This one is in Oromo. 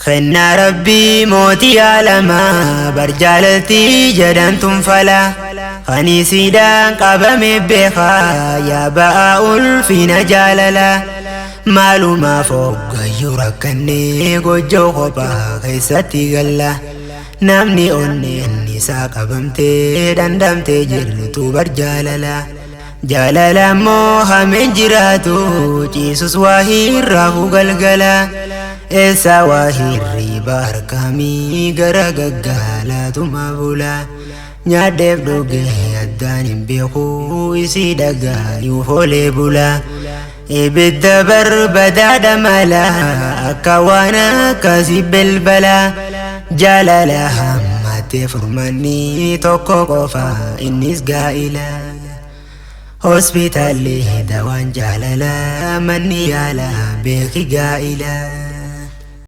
Kennaa Rabbii mootii alamaa bar jaalaltii jedhamtuun fala. Kanisiidhaan qabame beekaa yaa ba'aa ulfina jaalala. Maalumaaf hoggayyuu rakkannee gojjoo kophaa keessatti galla. Namni onneen isaa qabamtee dhandhamtee jirtu bar jaalala. Jaalala immoo hameen jiraatu ciisus waa hirraafu galgala. Eessa waa hirriiba harkamii gara gaggaalaatuma bula. Nyaadheef dhugee addaan hin beeku isii dhagaayuuf oolee bula. Ibidda barbadaadha mala akka waan akkasii belbala. Jaalala hammatee furmaanni tokko qofa innis gaa'ila. Hospitaalli dawaan jaalala manni yaala beeki gaa'ila.